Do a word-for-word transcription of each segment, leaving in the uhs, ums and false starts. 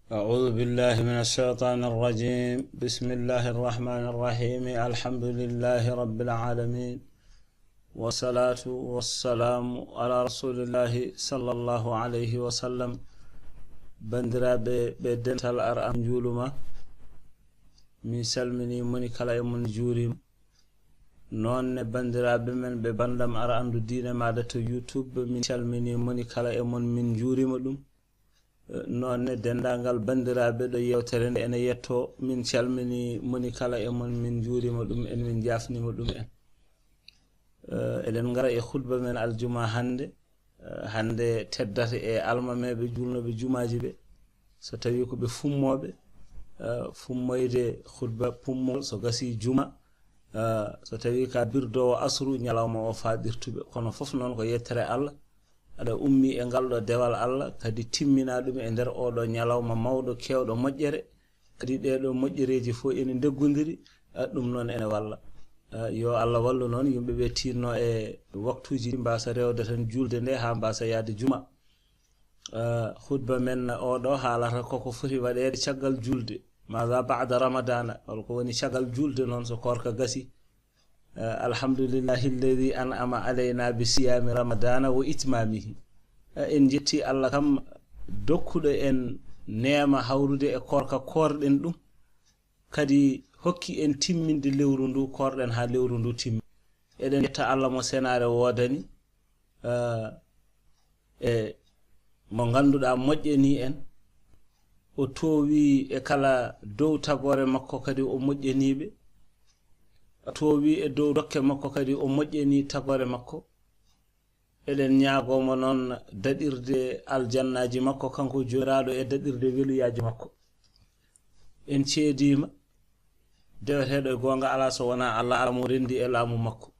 أعوذ بالله من الشيطان الرجيم. بسم الله الرحمن الرحيم. الحمد لله رب العالمين. والصلاة والسلام على رسول الله صلى الله عليه وسلم. Banndiraaɓe ɓe dental ar am njuuluma, min calmini moni kala e mon juurima. Noon ne banndiraaɓe men ɓe banndam ar anndu diine maaɗa to YouTube, min calmini moni kala e mon, min njuurima ɗum. Eh, noon ne denndaangal banndiraaɓe ɗo yeewtere nde ene yetto, min calmini moni kala e mon, min njuurima ɗum en, min njaafnima ɗum en. Eh, eɗen ngara e khutba men aljuma hannde. Eh, hannde teddata e almameeɓe juulnooɓe jumaaji ɓe, so tawi ko ɓe fummooɓe, eh, fummoyde khutba pummol so gasi juma, eh, so tawi ka birdoowo asru ñalawma o faaɗirtuɓe. Kono fof noon ko yettere Allah, aɗa ummi e ngal ɗo dewal Allah, kadi timmina ɗum e nder oɗo ñalawma mawɗo keewɗo moƴƴere, kadi ɗeɗo moƴƴereeji fof ene ndeggondiri, eh, ɗum noon ene walla. Eh, yo Allah wallu noon yimɓe ɓe tinno e waktuuji ɗi mbasa rewde tan juulde nde haa mbasa yahde juma. Eh, khutba men oɗo haalata koko foti waɗeede caggal juulde, maada ba'da Ramadana, walla ko woni caggal juulde noon so koorka gasi. Eh, alhamdulillahi alladhi an'ama alayna bi siyami Ramadana wa itmamihi. Eh, en njetti Allah kam dokkuɗo en neema hawrude e koorka koorɗen ɗum, kadi hokki en timminde lewru ndu koorɗen haa lewru ndu timmi. Eɗen njetta Allah mo senaare woodani, eh, e mo ngannduɗaa moƴƴani en. O toowi e kala dow tagoore makko, kadi o moƴƴaniiɓe. O toowi e dow dokke makko, kadi o moƴƴani tagoore makko. Eɗen ñaagoo mo noon daɗirde aljannaaji makko, kanko Joomiraaɗo, e daɗirde weluyaaji makko. En ceediima, deweteeɗo e goonga alaa so wonaa Allah, alaa mo renndi e laamu makko.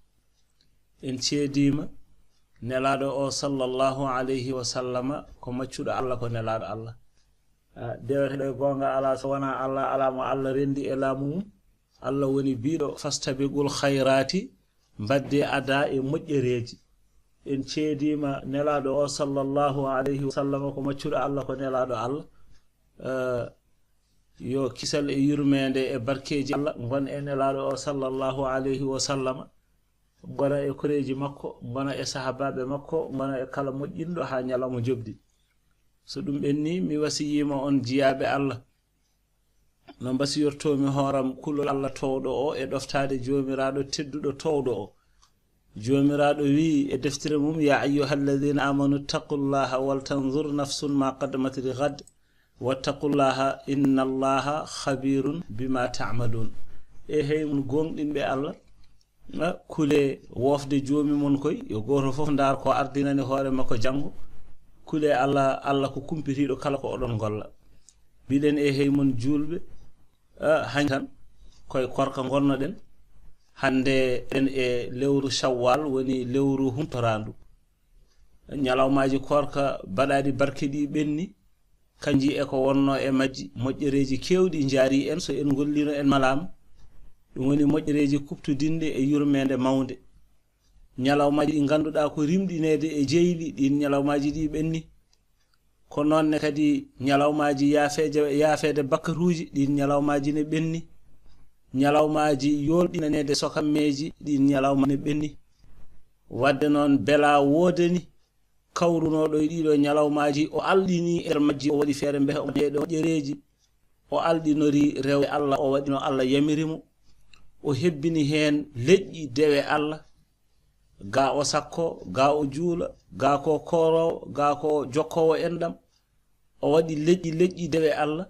En ceediima nelaaɗo o sallallahu alayhi wa sallama ko maccuɗo Allah, ko nelaaɗo Allah. Ah, deweteeɗo e goonga alaa so wonaa Allah, alaa mo Allah renndi e laamu mum. Allah woni biiɗo, "Fastabiqul khayraati", mbaɗde ada e moƴƴereeji. En ceediima nelaaɗo o sallallahu alayhi wa sallam ko maccuɗo Allah, ko nelaaɗo Allah. Eh, yo kisal e yurmeende e barkeeji Allah ngon e nelaaɗo o sallallahu alayhi wa sallama, ngona e koreeji makko, ngona e sahabaaɓe makko, ngona e kala moƴƴinɗo haa ñalawma joɓdi. So ɗum ɓenni, mi wasiyiima on jiyaaɓe Allah, no mbasiyortoomi hooram kulol Allah toowɗo o e ɗoftaade Joomiraaɗo tedduɗo toowɗo o. Joomiraaɗo wi'i e deftere mum, "Ya ayyuhalladhina amanu taqullaha wal tanzur nafsun ma qaddamat li ghad, wattaqullaha innallaha khabirun bima ta'malun." E hey mon gooŋɗinɓe Allah, ah, kule woofde Joomi mon koy, yo gooto fof ndaar ko ardinani hoore makko janngo. Kule Allah, Allah ko kumpitiiɗo kala ko oɗon ngolla. Mbiɗen e hey mon juulɓe, ah, hañ tan koye koorka ngonnoɗen. Hannde en e lewru Shawwal, woni lewru humtoraandu. Ñalawmaaji koorka baɗaaɗi barke ɗi ɓenni, kanji e ko wonno e majji, moƴƴereeji keewɗi njaari en so en ngollino en malaama. Ɗum woni moƴƴereeji kuɓtodinɗe e yurmeende mawnde. Ñalawmaaji ɗi ngannduɗaa ko rimɗineede e jeyli, ɗin ñalawmaaji ɗi ɓenni. Ko noon ne kadi ñalawmaaji yaafeeje, yaafeede bakkaruuji, ɗin ñalawmaaji ne ɓenni. Ñalawmaaji yoolɗinaneede sokammeeji, ɗin ñalawma ne ɓenni. Wadde noon, belaa woodani kawrunooɗo e ɗiɗo ñalawmaaji, o alɗini e nder majji, o waɗi feere mbehe omo jeeɗo moƴƴereeji, o alɗinori rewde Allah, o waɗi no Allah yamiri mo, o hebbini heen leƴƴi dewe Allah, ga o sakko, ga o juula, ga ko kooroowo, ga ko jokkoowo enɗam, o waɗi leƴƴi, leƴƴi dewe Allah,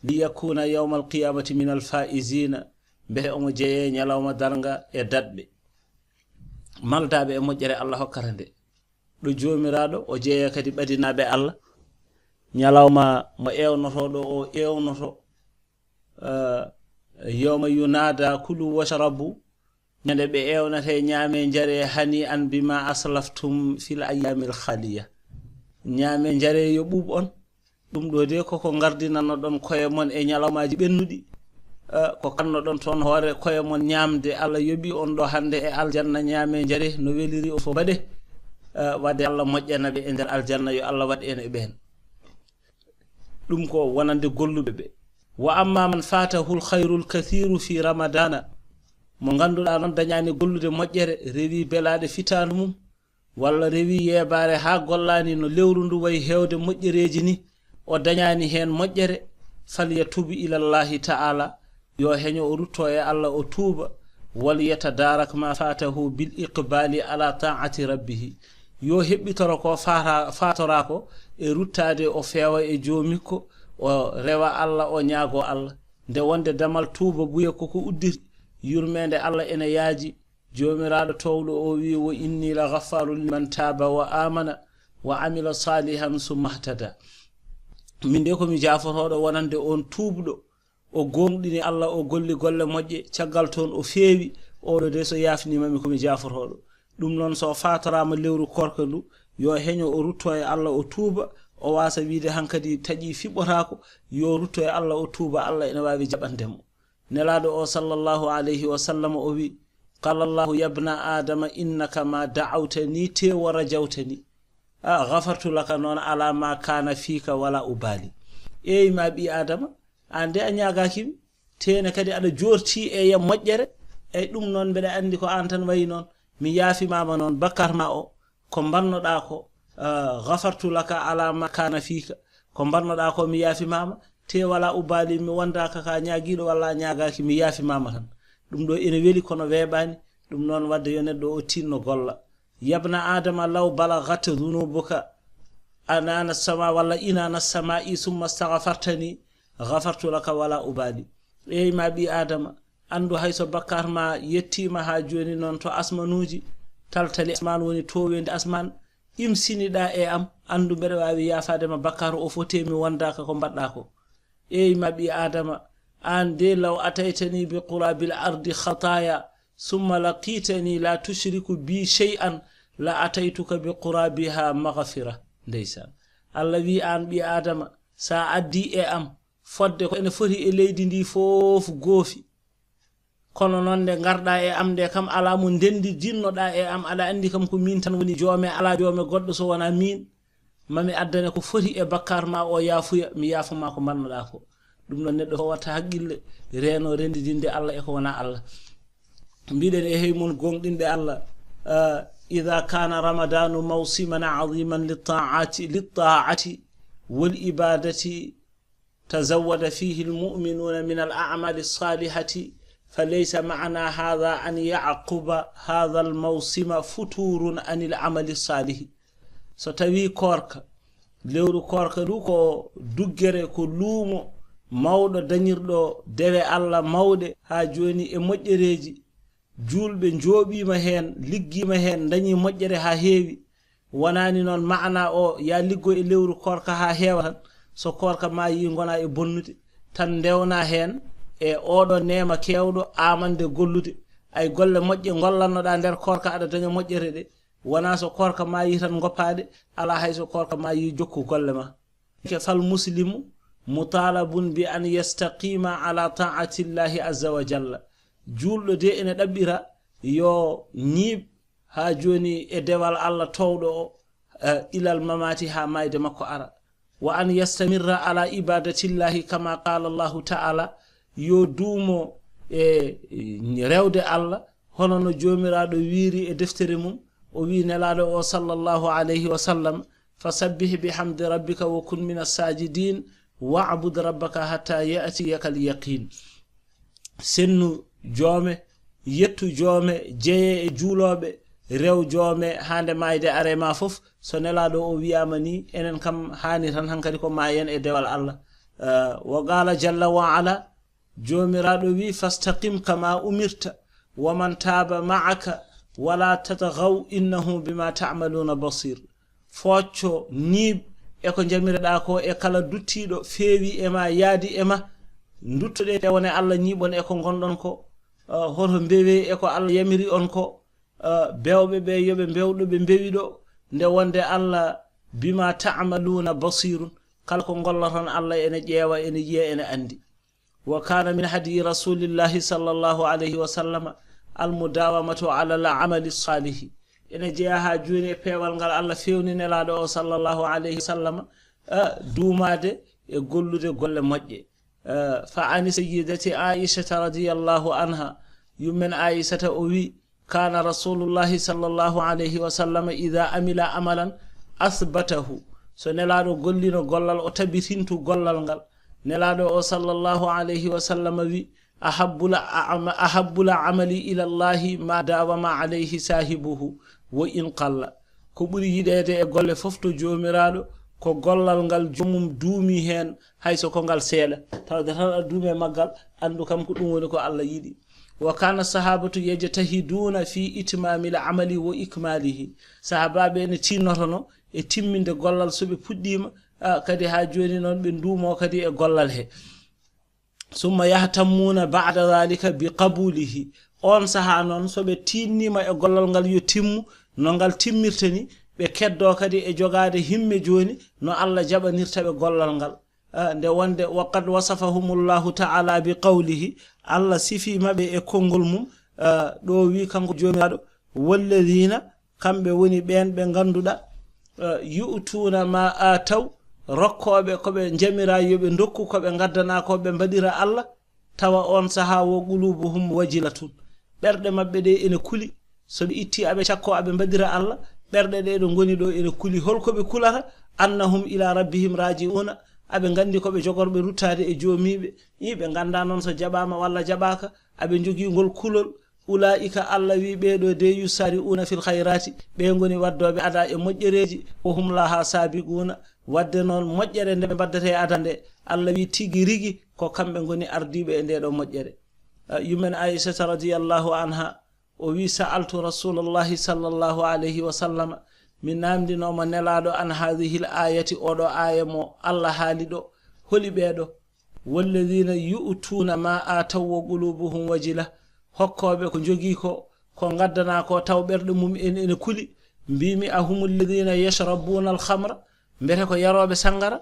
li yakuna yawmal qiyamati minal faizina, mbehe omo jeyee ñalawma darnga e daɗɓe. Maldaaɓe e moƴƴere Allah hokkata nde. Ɗo Joomiraaɗo, o jeeya kadi ɓadinaaɓe Allah. Ñalawma mo ewnotooɗo o ewnoto, eh, yawma yunada kulu washrabu, ñande ɓe ewnata e ñaame njare, hani an bima aslaftum fil ayyamil khaliya. Ñaame njare yo ɓuuɓ on. Ɗum ɗo de koko ngardinannoɗon koye mon e ñalawmaaji ɓennuɗi. Eh, ko kannoɗon toon hoore koye mon ñaamde. Allah yoɓi on ɗo hannde e aljanna, ñaame njare no weliri on fof mbaɗe. Eh, wadde Allah moƴƴana ɓe e nder aljanna, yo Allah waɗ en e ɓeen. Ɗum ko wonande golluɓe ɓe. Wa amma man fatahul khayrul kathiru fi ramadana, mo ngannduɗaa noon dañaani gollude moƴƴere, rewi belaaɗe fitaandu mum, walla rewi yeebaare haa gollaani no lewru ndu wayi heewde moƴƴereeji ni, o dañaani heen moƴƴere, falyatub ilallahi ta'ala, yo heño o rutto e Allah o tuuba, wal yatadarak ma fatahu bil iqbali ala ta'ati rabbihi, yo heɓɓitoro ko fata-, fatoraa ko e ruttaade o feewa e joomikko, o rewa Allah, o ñaago Allah. Nde wonde damal tuuba buye koko uddiri, yurmeende Allah ene yaaji. Joomiraaɗo toowɗo o wi, "Wa inni la ghafarun liman taaba wa amana wa amila salihan summa ihtada." Min de ko mi jaaforooɗo wonande on tuubɗo, o gooŋɗini Allah, o golli golle moƴƴe, caggal toon o feewi, oɗo de so yaafniima mi ko mi jaaforooɗo. Ɗum noon so fatoraama lewru koorka ndu, yo heño o rutto e Allah o tuuba, o waasa wiide hankadi taƴi fiɓɓotaako, yo rutto e Allah o tuuba, Allah ene waawi jaɓande mo. Nelaaɗo o sallallahu alayhi wa sallam o wi, qala Allahu yabna adama innaka ma da'awtani te wa rajawtani, a ghafartu laka noon ala ma kana fika wala ubali. Eey ma ɓi adama, an de a ñaagaki mi, tene kadi aɗa jorti e yam moƴƴere, ey ɗum noon mbeɗa anndi ko an tan wayi noon, mi yaafimama noon bakkar ma o, ko mbannoɗaa ko, ah, ghafartu laka ala ma kana fika, ko mbannoɗaa ko mi yaafimama, te wala ubali, mi wondaka ka ñaagiiɗo walla a ñaagaki, mi yaafimama tan. Ɗum ɗo ene weli kono weeɓani, ɗum noon wadde yo neɗɗo o tinno golla. Yabna adama law balagat dhunubuka anana sama walla inana sama'i summa staghfartani ghafartu laka wala ubali. Eey ma ɓi adama, anndu hay so bakkar ma yettiima haa jooni noon to asmanuuji, taltali asmaan woni toowendi asmaan, imsiniɗaa e am, anndu mbeɗa waawi yaafaade ma bakkar o fof te mi wondaaka ko mbaɗɗaa ko. Eey ma ɓi adama, an de law ataytani bi qurabil ardi khataya summa laqitani la tushriku bi shay'an la ataytuka bi qurabiha maghfira. Ndeysaan. Allah wi an ɓi adama, sa addi e am fodde ko ene foti e leydi ndi fof goofi, kono noon nde ngarɗa e am nde kam, alaa mo ndendidinnoɗa e am, aɗa anndi kam ko min tan woni joome, alaa joome goɗɗo so wonaa min, mami addane ko foti e bakkar ma o yaafuya, mi yaafuma ko mbannoɗa ko. Ɗum noon neɗɗo fof watta haqqille, reeno renndidinde Allah e ko wonaa Allah. Mbiɗen e hey mon gooŋɗinɓe Allah, ah, ida kana ramadanu mawsiman aziman littaati, littaati wal ibadati, tazawwada fihi almu'minuna min al-a'mali as-salihati, falaysa ma'na hadha an ya'quba hadha al-mawsima futurun an al-amali as-salih. So tawi koorka, lewru koorka ndu ko duggere, ko luumo mawɗo dañirɗo dewe Allah mawɗe haa jooni e moƴƴereeji, juulɓe njooɓiima heen, liggiima heen, ndañii moƴƴere haa heewi. Wonaani noon maana o, ya liggo e lewru koorka haa heewa tan, so koorka maayi ngona e bonnude, tan ndewna heen e oɗo neema keewɗo amande gollude. Ay golle moƴƴe ngollannoɗa nder koorka aɗa daña moƴƴere ɗe, wona so koorka maayi tan ngoppaɗe, alaa hay so koorka maayi jokku golle ma. Ke fal muslimu mutalabun bi an yastaqima ala ta'atillahi azza wa jalla. Juulɗo de ene ɗaɓɓira yo ñiiɓ haa jooni e dewal Allah toowɗo o, eh, ilal mamaati haa maayde makko ara. Wa an yastamirra ala ibadatillahi kama qala Allahu ta'ala, yo duumo e rewde Allah, hono no Joomiraaɗo wiiri e deftere mum, o wi Nelaaɗo o sallallahu alayhi wa sallam, fasabbih bihamdi rabbika wa kun min as-sajidin, wa'bud rabbaka hatta ya'tiyaka al-yaqin. Sennu joome, yettu joome, jeye e juulooɓe, rew joome haa nde maayde are ma fof. So Nelaaɗo o wiyaama ni, enen kam haani tan hankadi ko maayen e dewal Allah. Eh, wa qala jalla wa ala, Joomiraaɗo wi, fastaqim kama umirta, wa man taaba ma'aka, wala tatghaw, innahu bima ta'maluna basir. Foocco, ñiiɓ e ko njamireɗaa ko e kala duttiiɗo feewi e ma, yaadi e ma. Nduttoɗe nde wone Allah, ñiiɓon e ko ngonɗon ko. Ah, hoto mbewe e ko Allah yamiri on ko. Ah, bewɓe ɓe yo ɓe mbew ɗo ɓe mbewi ɗo, nde wonde Allah bima ta'maluna basirun. Kala ko ngolloton Allah ene ƴeewa, ene yiya, ene anndi. Wa kana min hadyi rasulillahi sallallahu alayhi wa sallama almudawamatu ala al amali salihi. Ene jeya haa jooni e peewal ngal Allah fewni Nelaaɗo o sallallahu alayhi wa sallama, eh, duumaade e gollude golle moƴƴe. Eh, fa ani sayyidati Aishata radiyallahu anha, yummen Aisata o wi, kana rasulullahi sallallahu alayhi wa sallam idha amila amalan athbatahu. So Nelaaɗo gollino gollal, o tabitintu gollal ngal. Nelaaɗo o sallallahu alayhi wa sallam wi, ahabbul ama-, ahabbul amali ila Allahi ma dawama alayhi sahibuhu wa in qalla. Ko ɓuri yiɗeede e golle fof to Joomiraaɗo ko gollal ngal joomum duumi heen, hay so ko ngal seeɗa. Tawde tan aɗa duumi e maggal, anndu kam ko ɗum woni ko Allah yiɗi. Wa kana sahabatu yajtahiduna fi itmamil amali wa ikmalihi. Sahabaaɓe ene tinnotono e timminde gollal so ɓe puɗɗiima, ah, kadi haa jooni noon ɓe nduumo kadi e gollal he. Summa yahtammuna ba'da dhalika bi qabulihi. On sahaa noon, so ɓe tiinnima e gollal ngal yo timmu, no ngal timmirta ni, ɓe keddo kadi e jogaade himme jooni, no Allah jaɓanirta ɓe gollal ngal. Ah, nde wonde, wa qad wasafahumullahu ta'ala bi qawlihi, Allah sifi maɓɓe e konngol mum, ah, ɗo wi kanko Joomiraaɗo, walladhina, kamɓe woni ɓeen ɓe ngannduɗaa, eh, yu'tuuna ma aataw, rokkooɓe ko ɓe njamira yo ɓe ndokku, ko ɓe ngaddana ko ɓe mbaɗira Allah, tawa on sahaa wo qulubuhum wajilatun. Ɓerɗe maɓɓe ɗe ene kuli. So ɓe itti aɓe cakko aɓe mbaɗira Allah, ɓerɗe ɗe ɗo ngoni ɗo ene kuli. Holko ɓe kulata? Annahum ila rabbihim raji'una. Aɓe nganndi ko ɓe jogorɓe ruttaade e joomiiɓe. Ii, ɓe ngannda noon so jaɓaama walla jaɓaaka. Aɓe njogii ngol kulol. Ulaa'ika, Allah wi, ɓee ɗo de, yusari'una fil khayraati, ɓe ngoni waddooɓe ada e moƴƴereeji, wa hum laha sabiquna, wadde noon moƴƴere nde ɓe mbaddata e ada nde, Allah wi, tigi rigi ko kamɓe ngoni ardiiɓe e nde ɗo moƴƴere. Ah, yummen Aisata radiyallahu anha, o wi, sa'altu rasulallahi sallallahu alayhi wa sallama, mi namndinooma Nelaaɗo an hadhihi l ayati, oɗo aaya mo Allah haali ɗo, holi ɓee ɗo? Walladhina yu'tuna ma ataw wa qulubuhum wajila. Hokkooɓe ko njogii ko, ko ngaddana ko, taw ɓerɗe mum en ene kuli. Mbimi, ahumul ladhina yashrabuna al khamra, mbete ko yarooɓe sangara?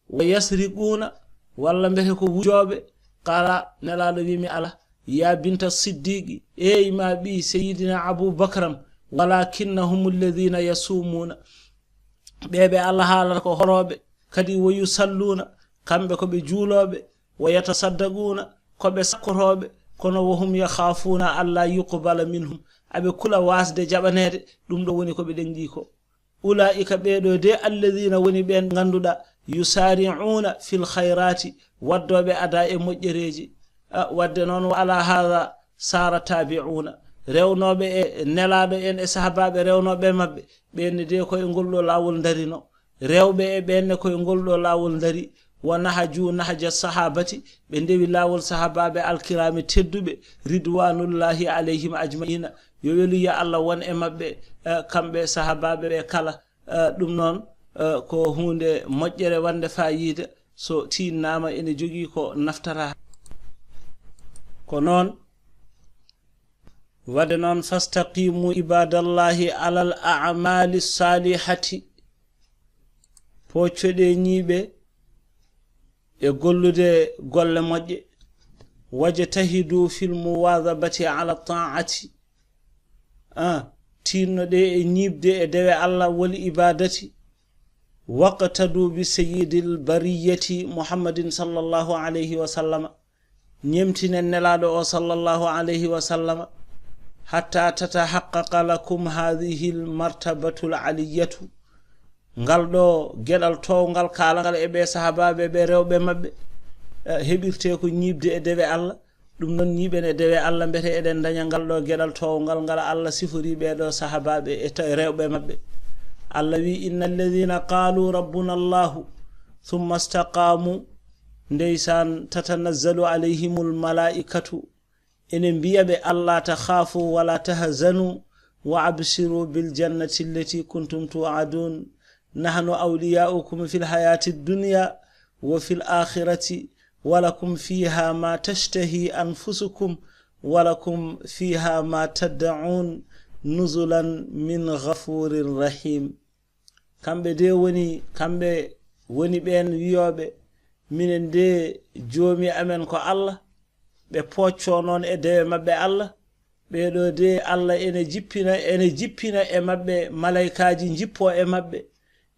Wa yasriquna, walla mbete ko wujooɓe? Qala, Nelaaɗo wimi, ala. Ya binta Siddiqi, eey ma ɓii Seydina Abu Bakram, walakinnahum alladhina yasumuna. Ɓe ɓe Allah haalata ko horooɓe, kadi wa yusalluna, kamɓe ko ɓe juulooɓe, wa yatasaddaquna, ko ɓe sakkotooɓe, kono wa hum yakhafuna alla yuqbala minhum, aɓe kula waasde jaɓaneede, ɗum ɗo woni ko ɓe ɗeŋɗi ko. Ulaa'ika, ɓee ɗo de, alladhina woni ɓeen ngannduɗaa, yusari'una fil khayrati, waddooɓe ada e moƴƴereeji. A, wadde noon, wa ala hadha sara tabi'una, rewnooɓe e Nelaaɗo en e sahabaaɓe rewnooɓe maɓɓe, ɓeen ne de ko e ngol ɗo laawol ndarino. Rewɓe e ɓeen ne ko e ngol ɗo laawol ndari. Wa nahaju nahja sahabati, ɓe ndewi laawol sahabaaɓe alkiraami tedduɓe, ridwanullahi alayhim ajma'ina, yo weluya Allah won e maɓɓe, eh, kamɓe sahabaaɓe ɓe kala. Eh, ɗum noon, eh, ko huunde moƴƴere wonde faayiida, so tiinnaama ene jogii ko naftata. Ko noon, wadde noon, fastaqimu ibadallahi alal a'mali salihati, poccoɗe ñiiɓe e gollude golle moƴƴe, wajtahidu fil muwadhabati ala ta'ati, ah, tiinnoɗe e ñiiɓde e dewe Allah, wal ibadati, waqtadu bi sayyidil bariyati Muhammadin sallallahu alayhi wa sallama, ñemtinen Nelaaɗo o sallallahu alayhi wa sallama, hatta tatahaqqaqa lakum hadhihi l martabatul aliyatu, ngal ɗo geɗal towngal, kaalangal e ɓe sahabaaɓe ɓe rewɓe maɓɓe, eh, heɓirte ko ñiiɓde e dewe Allah. Ɗum noon, ñiiɓen e dewe Allah, mbete eɗen ndaña ngal ɗo geɗal towngal ngal Allah sifori ɓee ɗo sahabaaɓe e ta-, rewɓe maɓɓe. Allah wi, inna alladhina qalu rabbuna Allahu thumma istaqamu, ndeysaan, tatanazzalu alayhimul malaikatu, ene mbiya ɓe, alla takhafu wala tahzanu wa abshiru bil jannati allati kuntum tu'adun, nahnu awliya'ukum fil hayati dunya wa fil akhirati wa lakum fiha ma tashtahi anfusukum wa lakum fiha ma tad'un nuzulan min ghafurir rahim. Kamɓe de woni, kamɓe woni ɓeen wiyooɓe, minen de Joomi amen ko Allah, ɓe poccoo noon e dewe maɓɓe Allah. Ɓee ɗo de Allah ene jippina, ene jippina e maɓɓe malaykaaji, njippoo e maɓɓe,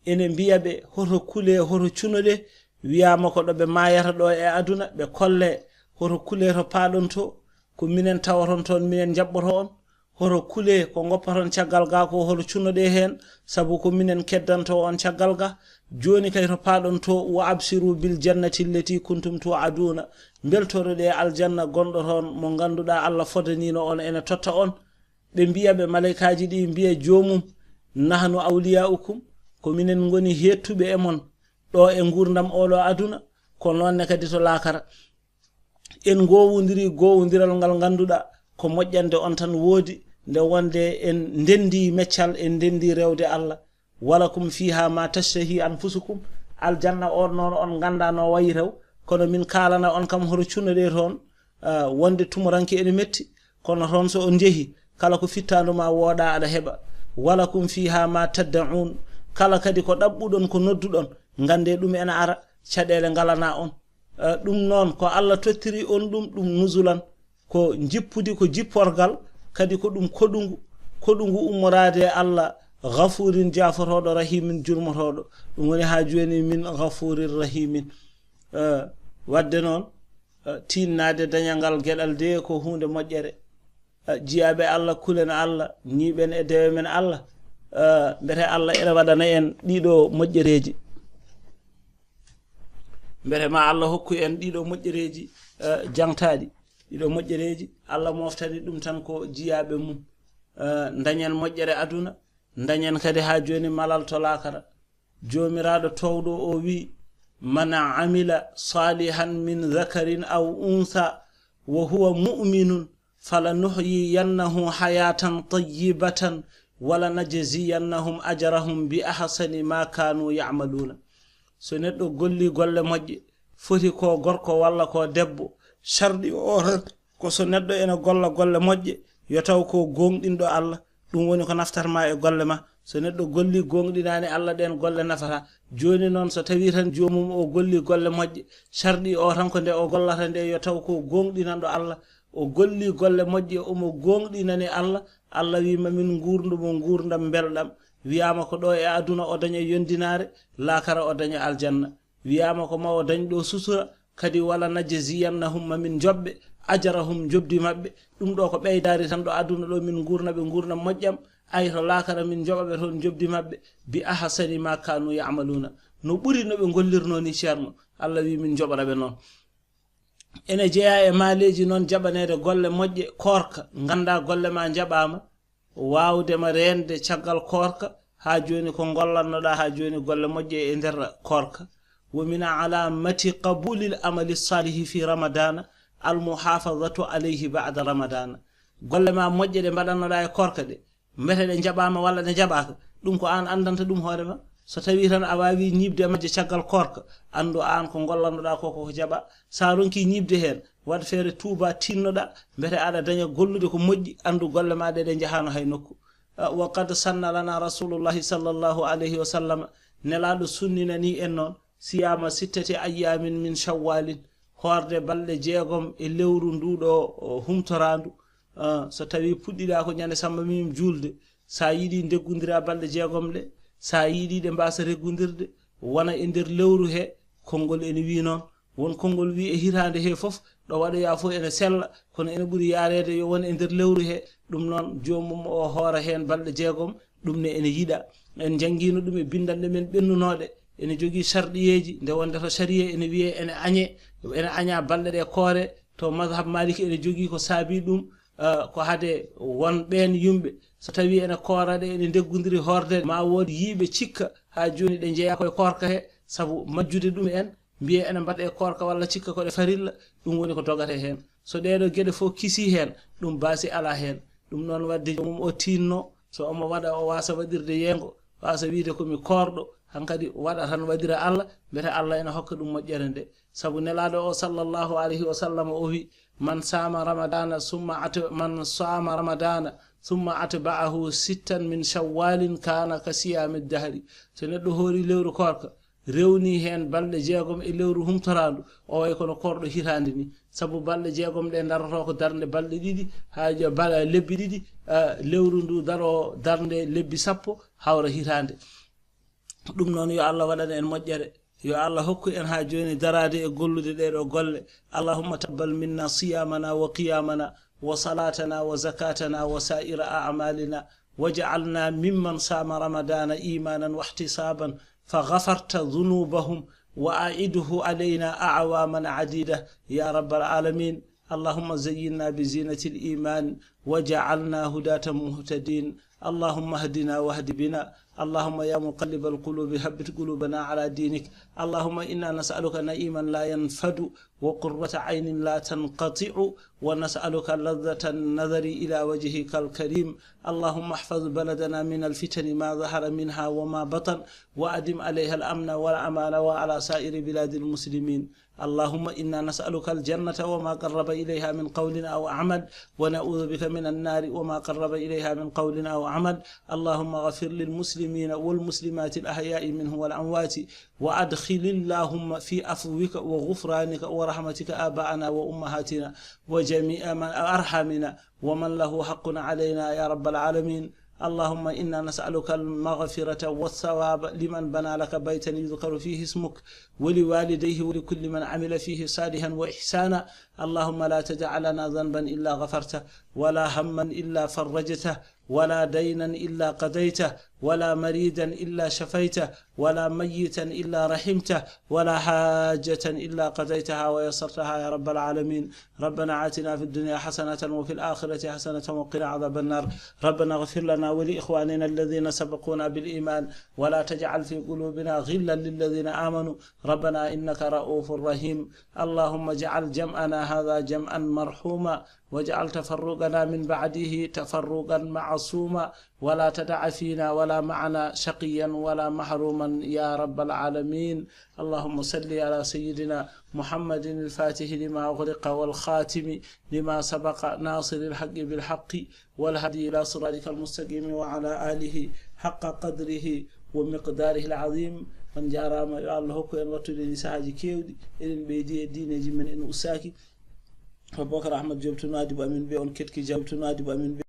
ene mbiya ɓe, hoto kulee, hoto cunoɗe, Wiyaama ko ɗo ɓe maayata ɗo e aduna, ɓe kolle hoto kulee to paaɗon to, ko minen tawoton toon, minen njaɓɓoto on. Hoto kulee ko ngoppaton caggal gaa ko, hoto cunnoɗee heen, sabu ko minen keddanto on caggal gaa. Jooni kay to paaɗon to, wa abshiru bil jannati allati kuntum tu'aduna, mbeltoroɗee aljanna gonɗo toon mo ngannduɗaa Allah fodaniino on ene totta on. Ɓe mbiya ɓe malaykaaji ɗi mbiya joomum, nahnu awliya'ukum, ko minen ngoni heettuɓe e mon ɗo e nguurndam oɗo aduna, ko noon ne kadi to laakara. En ngowondiri gowondiral ngal ngannduɗaa ko moƴƴande on tan woodi, nde wonde en ndenndi meccal, en ndenndi rewde Allah. Walakum fiha ma tashtahi anfusukum, aljanna on noon on nganndaa no wayi rew, kono min kaalana on kam hoto cunnoɗee toon, ah, wonde tumuranke ene metti, kono toon so on njehi, kala ko fittaandu ma wooɗa aɗa heɓa. Walakum fiha ma tadda'un, kala kadi ko ɗaɓɓuɗon, ko nodduɗon, nganndee ɗum ene ara, caɗeele ngalana on. Eh, ɗum noon ko Allah tottiri on ɗum, ɗum nuzulan, ko jippudi, ko jipporgal, kadi ko ɗum koɗungu, koɗungu ummoraade e Allah, ghafurin jaafotooɗo, rahimin jurmotooɗo. Ɗum woni haa jooni min ghafurin rahimin. Eh, wadde noon, eh, tinnaade dañal ngal geɗal de ko huunde moƴƴere. Eh, jiyaaɓe Allah, kulen Allah, ñiiɓen e dewe men Allah. Eh, mbete Allah ene waɗana en ɗiɗo moƴƴereeji. Mbete ma Allah hokku en ɗiɗo moƴƴereeji, eh, jaŋtaaɗi. Ɗiɗo moƴƴereeji, Allah moftani ɗum tan ko jiyaaɓe mum. Eh, dañen moƴƴere aduna, dañen kadi haa jooni malal to laakara. Joomiraaɗo toowɗo o wi'i, "Man amila salihan min zakarin aw unsa wa huwa mu'minun falanuhyiyannahu hayatan tayyibatan walanajziyannahum ajrahum bi ahsani ma kanu ya'maluna." So neɗɗo golli golle moƴƴe, foti ko gorko walla ko debbo, sarɗi o tan ko so neɗɗo ene golla golle moƴƴe, yo taw ko gooŋɗinɗo Allah, ɗum woni ko naftarma e golle ma. So neɗɗo golli gooŋɗinaani Allah, ɗeen golle nafata. Jooni noon, so tawii tan joomum o golli golle moƴƴe, sarɗi o tan ko nde o gollata nde, yo taw ko gooŋɗinanɗo Allah, o golli golle moƴƴe, omo gooŋɗinani Allah, Allah wi ma min nguurndo mo nguurndam mbelɗam. Wiyaama ko ɗo e aduna o daña yondinaare, laakara o daña aljanna. Wiyaama ko ma o dañ ɗo sutura, kadi walanajziyannahum, ma min njoɓɓe, ajrahum, njoɓdi maɓɓe. Ɗum ɗo ko ɓeydaari tan ɗo aduna ɗo min nguurna ɓe nguurndam moƴƴam, ay to laakara min njoɓa ɓe toon njoɓdi maɓɓe, bi ahsani ma kanu ya'maluna. No ɓuri no ɓe ngollirnoo ni, Ceerno, Allah wi min njoɓana ɓe noon. Ene jeyaa e maaleeji noon jaɓaneede golle moƴƴe koorka, nganndaa golle ma njaɓaama, waawde ma reende caggal koorka, haa jooni ko ngollannoɗaa haa jooni golle moƴƴe e nder koorka. Wa min alaamati qabulil amali saalihi fi ramadana al muhafazatu alayhi ba'da ramadana. Golle ma moƴƴe ɗe mbaɗannoɗaa e koorka ɗe, mbete ɗe njaɓaama walla ɗe njaɓaaka, ɗum ko aan anndanta ɗum hoore ma. So tawii tan a waawii ñiiɓde e majje caggal koorka, anndu aan ko ngollannoɗaa ko, ko jaɓaa. So a ronkii ñiiɓde heen, waɗ feere tuuba, tinnoɗaa, mbete aɗa daña gollude ko moƴƴi, anndu golle ma ɗe, ɗe njahaano hay nokku. Ah, wa qad sanna lana rasulullahi sallallahu alayhi wa sallam, Nelaaɗo sunninanii en noon, siyaama sittati ayyaamin min shawwalin, hoorde balɗe jeegom e lewru nduɗo, o, humtoraandu. Ah, so tawii puɗɗiɗaa ko ñande samba mim juulde, so a yiɗi ndeggondira balɗe jeegom ɗe, so a yiɗi ɗe mbaasa reggondirde, wona e nder lewru he, konngol ene wii noon. Won konngol wii e hitaande he fof, ɗo waɗoyaa fof ene sella, kono ene ɓuri yaareede yo won e nder lewru he. Ɗum noon, joomum o hoora heen balɗe jeegom, ɗum ne ene yiɗa. En njanngiino ɗum e binndanɗe men ɓennunooɗe. Ene jogii sarɗiyeeji, nde wonde to sariya ene wiyee ene añee, ene añaa balɗe ɗe koore. To mazhab Maliki ene jogii ko saabii ɗum, ah, ko hade won ɓeen yumɓe, so tawii ene koora ɗe, ene ndeggondiri hoorde, ma wood yiiɓe cikka haa jooni ɗe njeyaa koye koorka he, sabu majjude ɗum en, mbiyee ene mbaɗa e koorka walla cikka ko ɗe farilla, ɗum woni ko dogata heen. So ɗeeɗo geɗe fof kisii heen, ɗum baasi alaa heen. Ɗum noon waɗde joomum o tiinno, so omo waɗa o waasa waɗirde yeengo, waasa wiide ko mi koorɗo, hankadi waɗa tan waɗira Allah, mbete Allah ene hokka ɗum moƴƴere nde. Sabu Nelaaɗo o sallallahu alayhi wa sallam o wi, "Man saama ramadana summa at-, man saama ramadana summa atba'ahu sittan min shawwalin kana ka siyami dahri." So neɗɗo hoori lewru koorka, rewni heen balɗe jeegom e lewru humtoraandu, o way kono koorɗo hitaande ni. Sabu balɗe jeegom ɗe daroto ko darnde balɗe ɗiɗi, haa jo-, ba-, lebbi ɗiɗi, ah, lewru ndu daro darnde lebbi sappo, hawra hitaande. Ɗum noon, yo Allah waɗan en moƴƴere, Yo Allah hokku en haa jooni daraade e gollude ɗee ɗoo golle. اللهم تقبل منا صيامنا وقيامنا وصلاتنا وزكاتنا وسائر أعمالنا، واجعلنا ممن صام رمضان إيمانا واحتسابا فغفرت ذنوبهم وأعده علينا أعواما عديدة يا رب العالمين. اللهم زينا بزينة الإيمان واجعلنا هداة مهتدين. اللهم اهدنا واهد بنا. اللهم يا مقلب القلوب ثبت قلوبنا على دينك. اللهم إنا نسألك نعيما لا ينفد وقرة عين لا تنقطع، ونسألك لذة النظر إلى وجهك الكريم. اللهم احفظ بلدنا من الفتن ما ظهر منها وما بطن، وأدم عليها الأمن والأمان وعلى سائر بلاد المسلمين. اللهم إنا نسألك الجنة وما قرب إليها من قول أو عمل، ونعوذ بك من النار وما قرب إليها من قول أو عمل. اللهم اغفر للمسلمين والمسلمات الأحياء منهم والأموات، وأدخل اللهم في عفوك وغفرانك ورحمتك آباءنا وأمهاتنا وجميع من أرحمنا ومن له حق علينا يا رب العالمين. اللهم إنا نسألك المغفرة والثواب لمن بنى لك بيتا يذكر فيه اسمك، ولوالديه ولكل من عمل فيه صالحا وإحسانا. اللهم لا تدع لنا ذنبا إلا غفرته، ولا هما إلا فرجته، ولا دينا إلا قضيته، ولا مريضا إلا شفيته، ولا ميتا إلا رحمته، ولا حاجة إلا قضيتها ويسرتها يا رب العالمين. ربنا آتنا في الدنيا حسنة وفي الآخرة حسنة وقنا عذاب النار. ربنا اغفر لنا ولإخواننا الذين سبقونا بالإيمان ولا تجعل في قلوبنا غلا للذين آمنوا ربنا إنك رءوف رحيم. اللهم اجعل جمعنا هذا جمعا مرحوما، واجعل تفرقنا من بعده تفرقا معصوما، ولا تدع فينا ولا معنا شقيا ولا محروما يا رب العالمين. اللهم صل على سيدنا محمد الفاتح لما أغلق والخاتم لما سبق ناصر الحق بالحق والهادي إلى صراطك المستقيم وعلى آله حق قدره ومقداره العظيم. On njaaraama, yo Allah hokku en wattude ɗi sahaaji keewɗi. Eɗen ɓeydi e diineeji men, en ustaaki. Abubakar Ahmad Diop to Nouadhibou, amin ɓe on ketki jam to Nouadhibou, amin ɓe